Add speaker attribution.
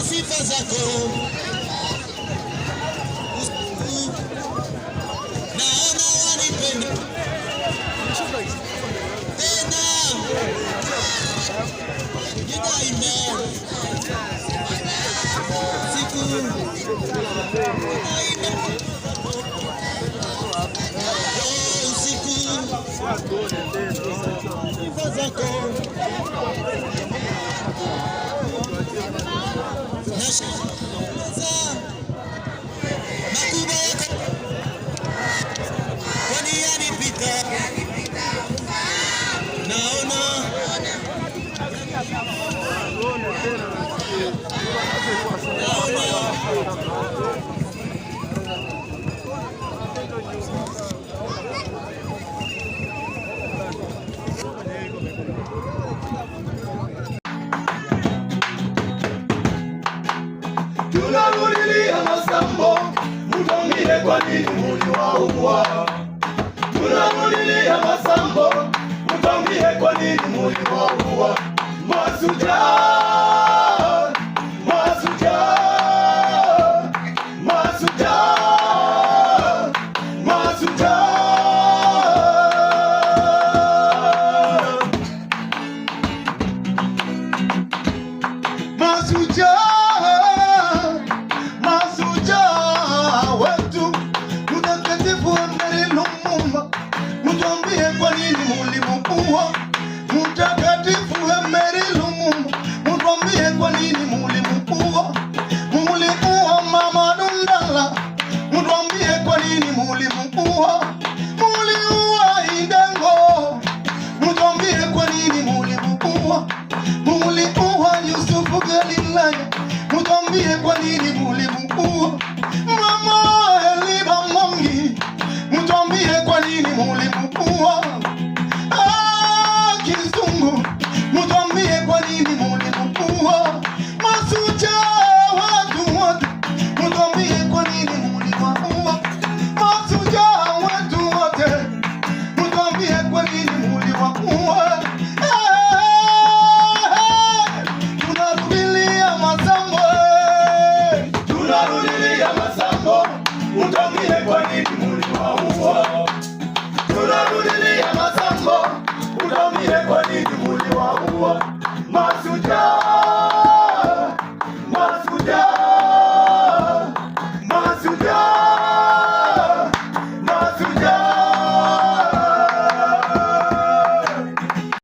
Speaker 1: Sifa zako naona wanipenda tena nitaimba siku usiku sifa zako makubwa yako kwani yanipita, naona
Speaker 2: Tunarudilia masambo, mutambie kwa nini muliwaua? Tunarudilia masambo, mutambie kwa nini muliwaua? Masuja, masuja, masuja, masuja. Masuja, masuja wetu, mtakatifu Emery Lumumba, mtuambie kwa nini mulimuua? Mtakatifu Emery Lumumba, mtuambie kwa nini mulimuua? Mulimuua Mama Dundala, mtuambie kwa nini mulimuua? Muliua Idengo, mtuambie kwa nini mulimuua?